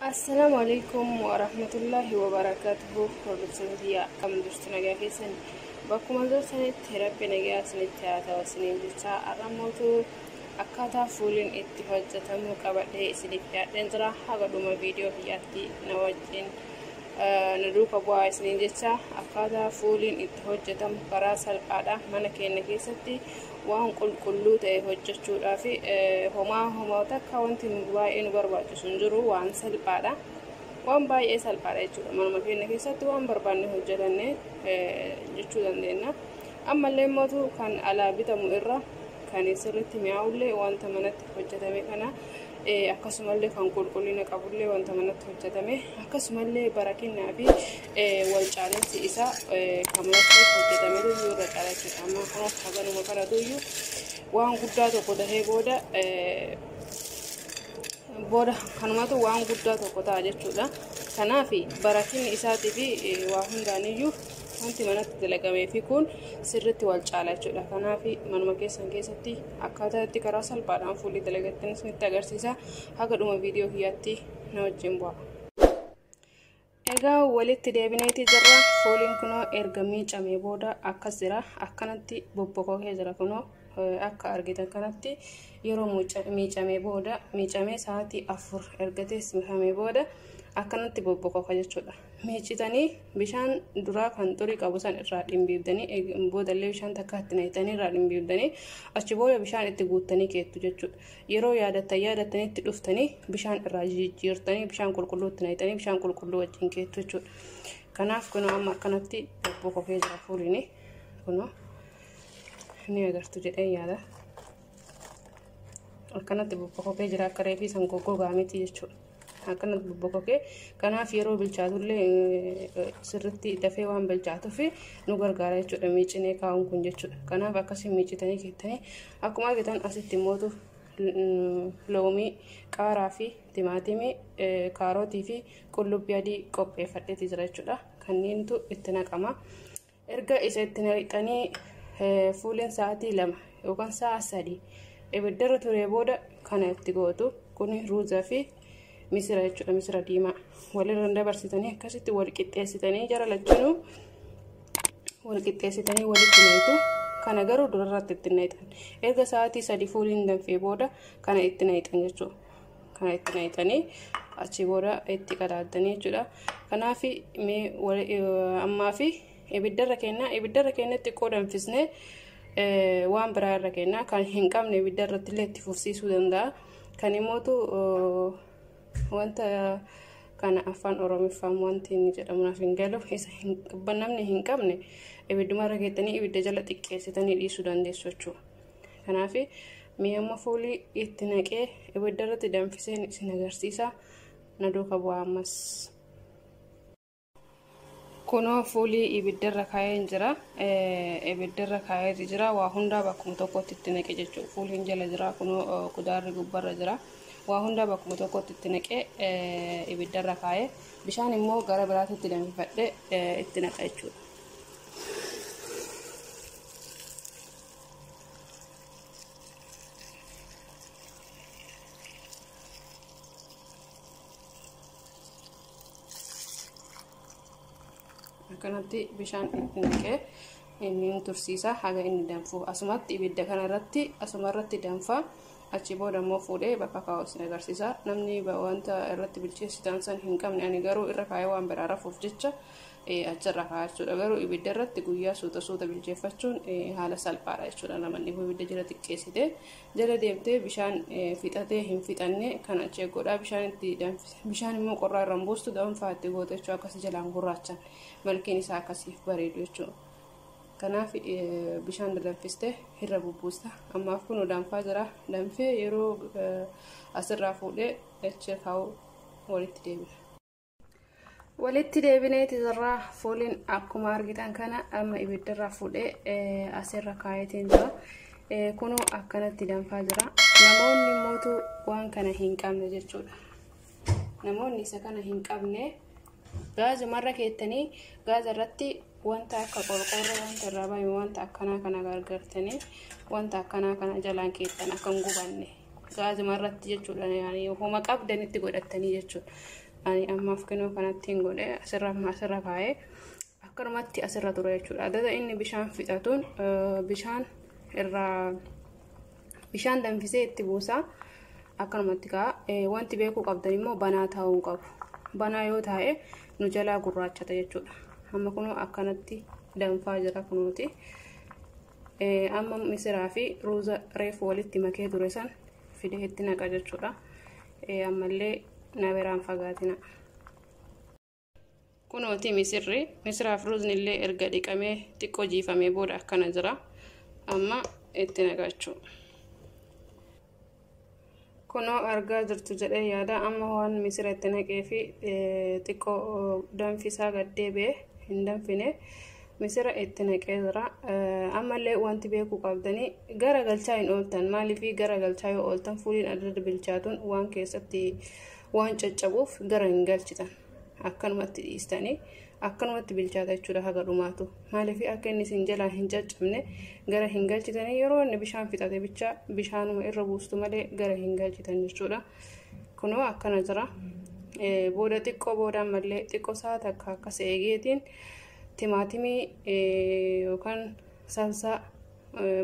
Assalaamu alaikum warahmatullahi wabarakatuhu. Hordoftoota kiyya, akkam jirtu? Nagaa keessan? Bakkuma jirtanitti Rabbi nagaa isinitti haa ta'u isiniin jecha, har'a akkaataa fuuliin itti hojjetamu qabadhee isiniif dhiyaadheen jira. Haga dhuma viidiyoo kiyyaatti na wajjin na duuka bu'aa isiniin jecha. Akkaataa fuuliin itti hojjetamu karaa salphaadha. Mana keenya keessatti waan qulqulluu ta'e hojjechuudhaaf homaa homaa takka wanti baay'ee nu barbaachisu hin jiru. Waan salphaadha, waan baay'ee salphaadha jechuudha. Manuma keenya keessatti waan barbaanne hojjetanne jechuu dandeenya. Ammallee mootu kan alaa bitamu irra kan sirriitti mi'aawullee wanta manatti hojjetame kana, akkasumallee kan qulqullina qabullee wanta manatti hojjetame, akkasumallee barakinnaa fi wal caalinsi isaa kan manatti hojjetametu irra caala jechuudha. Amma kunuun haganuma kanatu iyyuu waan guddaa tokko tahee booda booda kanumatu waan guddaa tokko ta'a jechuudha. Kanaaf barakinni isaatii fi waa hundaaniyyuu wanti manatti dalagamee fi kun sirriitti wal caala jechuudha. Kanaaf manuma keessan keessatti akkaataa itti karaa salphaadhaan fuulli dalagattan isinitti agarsiisa. Haga dhuma viidiyoo kiyyaatti na wajjin bu'a. Egaa walitti deebineeti jirra. Fooliin kunoo erga miicamee booda akkas jira. Akkanatti bobbokokee jira kunoo akka argitan kanatti. Yeroo miicamee booda, miicamee sa'aatii 4 erga teessifamee booda akkanatti bobbokoka jechuudha. Miicitanii bishaan duraa kan xurii qabu san irraa dhimbiibdanii, boodallee bishaan takka itti naqxanii irraa dhimbiibdanii, achi booda bishaan itti guuttanii keettu jechuudha. Yeroo yaadattan yaadattanitti dhuftanii bishaan irraa jijjiirtanii, bishaan qulqulluu itti naqxanii, bishaan qulqulluu wajjin keettu jechuudha. Kanaaf kunoo amma akkanatti bobbokokee jira fuuliin, kunoo ni agartu jedhee yaada. Akkanatti bobbokokee jira, akka reefii san goggogaa miti jechuudha. Akkanatti bobbokokee, kanaaf yeroo bilchaatullee sirritti dafee waan bilchaatuuf nu gargaara jechuudha miicinee kaa'uun kun jechuudha. Kanaaf akkasiin miicitanii keettanii, akkuma argitan asitti immootu loomii, qaaraa fi timaatimii, kaarotii fi qullubbii adii qopheeffadheeti jira jechuudha. Kanneentu itti naqama. Erga isa itti naqxanii fuuleen sa'aatii 2 yookaan sa'a 3 ibiddarra turee booda kana itti gootu. Kun ruuzaa fi misira jechuudha, misira diimaa walirra dabarsitanii akkasitti wal qixxeessitanii, jara lachinuu wal qixxeessitanii walitti naqxu. Kana garuu durarratti itti naqxan. Erga sa'aatii 3 fuuliin danfee booda kana itti naqxan jechuudha. Kana itti naqxanii achi booda itti qadaaddanii jechuudha. Kanaaf mee ammaa fi ibiddarra kennaa, ibiddarra keenyatti xiqqoo danfisnee waan biraa irra kennaa. Kan hin qabne ibidda irratti illee itti fufsiisuu danda'a. Kan immootu wanta kana afaan Oromiffaan wanti inni jedhamu naaf hin galu, isa namni hin qabne ibidduma irra keettanii ibidda jala xiqqeessitanii dhiisuu dandeessu jechuudha. Kanaaf mee amma fuulii itti naqee ibidda irratti danfiseen isin agarsiisa. Na duuka bu'aa ammas. Kunoo fuulii ibiddarra kaa'een jira. Ibiddarra kaa'eeti jira. Waa hundaa bakkuma tokkotti itti naqe jechuudha. Fuuliin jala jira. Kunoo kudaarri gubbarra jira. Waa hundaa bakkuma tokkotti itti naqee ibiddarra kaa'ee, bishaan immoo gara biraatti itti danfifadhee itti naqa jechuudha. Akkanatti bishaan itti naqee inni tursiisa haga inni danfu. Asumatti ibidda kanarratti, asumarratti danfa. Achi booda immoo fuudhee bakka kaa'u isin agarsiisa. Namni wanta irratti bilcheessitan san hin qabne, ani garuu irra kaa'ee waan biraa rafuuf jecha achirra kaa'a jechuudha. Garuu ibidda irratti guyyaa suuta suuta bilcheeffachuun haala salphaadha jechuudha. Namanni ibidda jala xiqqeessitee jala deemtee bishaan fixatee hin fixanne kan achi godhaa bishaan itti danfise. Bishaan immoo qorraa irra buustu, danfaa itti goote jechuudha. Akkasii jalaan gurraachan malkiin isaa akkasiif bareedu jechuudha. Kanaaf bishaan danfistee irra bubbuusta. Ammaaf kun danfaa jira. Danfee yeroo asirraa fuudhee achi kaa'u walitti deebina. Walitti deebineeti jirra. Fooliin akkuma argitan kana amma ibiddarraa fuudhee asirra kaayetiin jira. Kunoo akkanatti danfaa jira. Namoonni immootu waan kana hin qabne jechuudha. Namoonni isa kana hin qabne gaazumarra keettanii, gaaza irratti wanta akka qorqoorroo wanta irraa bahe, wanta akkanaa kana gargartanii, wanta akkanaa kana jalaan keettan akka hin gubanne gaazuma irratti jechuudha. Homa qabdanitti godhattanii jechuudha. Ani ammaaf kinoo kanatti hin godhe asirra kaa'ee akkanumatti asirra ture jechuudha. Adada inni bishaan fixatuun bishaan irraa bishaan danfisee itti buusaa akkanumatti kaa'a. Wanti beekuu qabdan immoo banaa taa'uu hin qabu. Banaa yoo taa'e nu jalaa gurraachata jechuudha. Amma kunoo akkanatti danfaa jira kunuuti. Amma misiraa fi ruuza reefu walitti makee ture san fidee itti naqa jechuudha. Ammallee na biraan fagaatina. Kunooti misirri misiraaf ruuzni illee erga dhiqamee xiqqoo jiifamee booda akkana jira. Amma itti naqa jechuudha. Kunoo argaa jirtu jedhee yaada. Amma waan misira itti naqee fi xiqqoo danfisaa gad deebi'ee hin danfine misira itti naqee jira. Ammallee wanti beekuu qabdanii gara galchaa hin ooltan. Maaliif gara galchaa yoo ooltan fuuliin adda bilchaatuun waan keessatti waan caccabuuf gara hin galchitan. Akkanumatti dhiistanii akkanumatti bilchaata jechuudha haga dhumaatu. Maaliif akka inni isin jalaa hin caccabne gara hin galchitanii yeroo inni bishaan fixate bicha bishaanuma irra buustu malee gara hin galchitan jechuudha. Kunoo akkana jira. Booda xiqqoo booda ammallee xiqqoo sa'a takka akkas eegeetiin timaatimii yookaan salsaa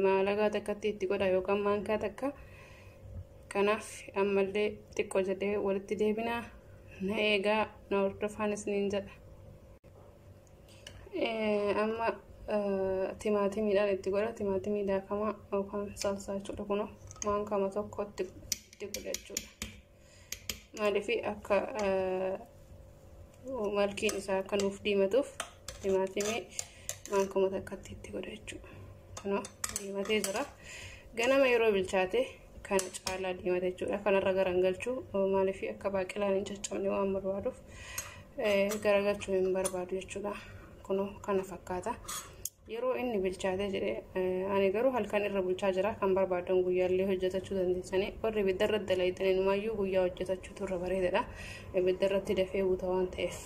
maalagaa takkatti itti godha yookaan maankaa takka. Kanaaf ammallee xiqqoo jedhee walitti deebinaa. Na eegaa, na hordofaan isiniin jedha. Amma timaatimiidhaan itti godha. Timaatimii daakamaa yookaan salsaa jechuudha. Kunoo maankama tokko itti godha jechuudha. Maaliif akka malkiin isaa akka nuuf diimatuuf timaatimii maankama takkatti itti godha jechuudha. Kunoo diimatee jira. Ganama yeroo bilchaate kana caalaa diimata jechuudha. Kanarra garagalchuu maaliif akka baaqelaan hin caccabne waan barbaaduuf garagalchuu hin barbaadu jechuudha. Kunoo kana fakkaata. Yeroo inni bilchaate jedhee ani garuu halkan irra bulchaa jira. Kan barbaadan guyyaallee hojjetachuu dandeessanii. Warri ibidda irratti dalagdan inumaayyuu guyyaa hojjetachuutu irra bareedadha. Ibidda irratti dafee buta waan ta'eef.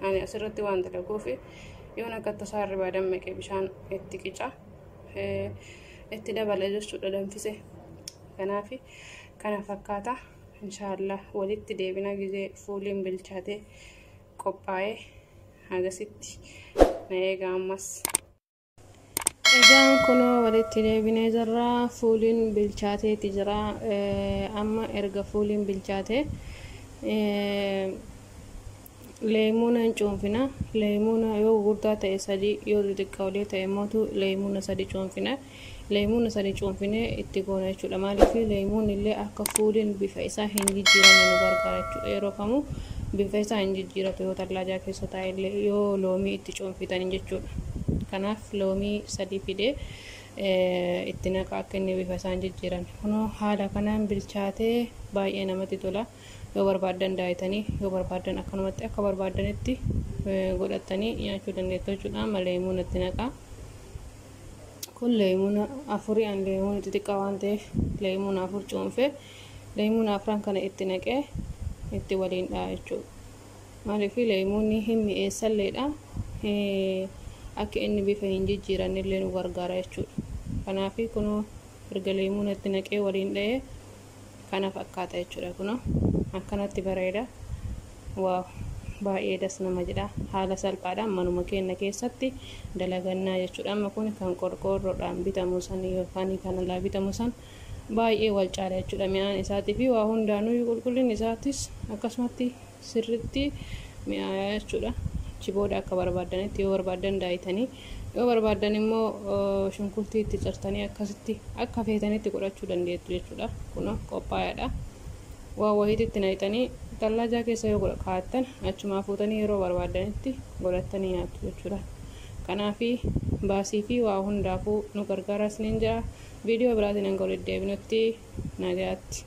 Ani asirratti waan dalaguuf yoon akka tasaa irraa dammaqee bishaan itti qica itti dabala jechuudha danfise. Kanaaf kana fakkaata. Inshaallah walitti deebina gizee fuuliin bilchaatee qophaa'ee hagasitti na eegaa ammas. Egaan kunoo walitti deebinee jirra. Fuuliin bilchaateeti jira. Amma erga fuuliin bilchaate leemuuna hin cuunfina. Leemuuna yoo gurguddaa ta'e sadii, yoo xixiqqaa olii ta'e immoo leemuuna sadi cuunfina. Leemuuna sadi cuunfinee itti goona jechuudha. Maaliif leemuun illee akka fuuliin bifa isaa hin jijjiiramne nu gargaara jechuudha. Yeroo kamuu bifa isaa hin jijjiiratu yoo tallaajaa keessa taa'e illee yoo loomii itti cuunfitanii jechuudha. Kanaaf loomii sadi fidee itti naqa akka inni bifa isaa hin jijjiiramne. Kunoo haala kanaan bilchaatee baay'ee namatti tola. Yoo barbaaddan daayitanii, yoo barbaaddan akkanumatti akka barbaaddanitti godhatanii nyaachuu dandeettu jechuudha. Amma leemuun itti naqa. Kun leemuuna afurii, an leemuun xixiqqaa waan ta'eef leemuuna afur cuunfee leemuuna afran kana itti naqee itti waliin dha'a jechuudha. Maaliif leemuunni hin mi'eessalleedha. Akka inni bifa hin jijjiiranne illee nu gargaara jechuudha. Kanaaf kunoo erga leemuuna itti naqee waliin dha'ee kana fakkaata jechuudha. Kunoo akkanatti bareeda. Waaw, baay'ee das nama jedha. Haala salphaadhaan manuma keenya keessatti dalagannaa jechuudha. Amma kun kan qorqoorroodhaan bitamu san yookaan kan alaa bitamu san baay'ee wal caala jechuudha. Mi'aan isaatii fi waa hundaanuu qulqullinni isaatis akkasumatti sirriitti mi'aayaa jechuudha. Achi booda akka barbaaddanitti yoo barbaaddan daayitanii, yoo barbaaddan immoo shunkurtii itti cirtanii akkasitti akka feetanitti godhachuu dandeettu jechuudha. Kunoo qophaa'aadha. Waa wayiitti naqxanii tallaajaa keessa yoo kaa'attan achumaa fuutanii yeroo barbaaddanitti godhattanii nyaattu jechuudha. Kanaaf baasii fi waa hundaafuu nu gargaara isiniin jedha. Viidiyoo biraatiin hanga walitti deebinutti nagaatti.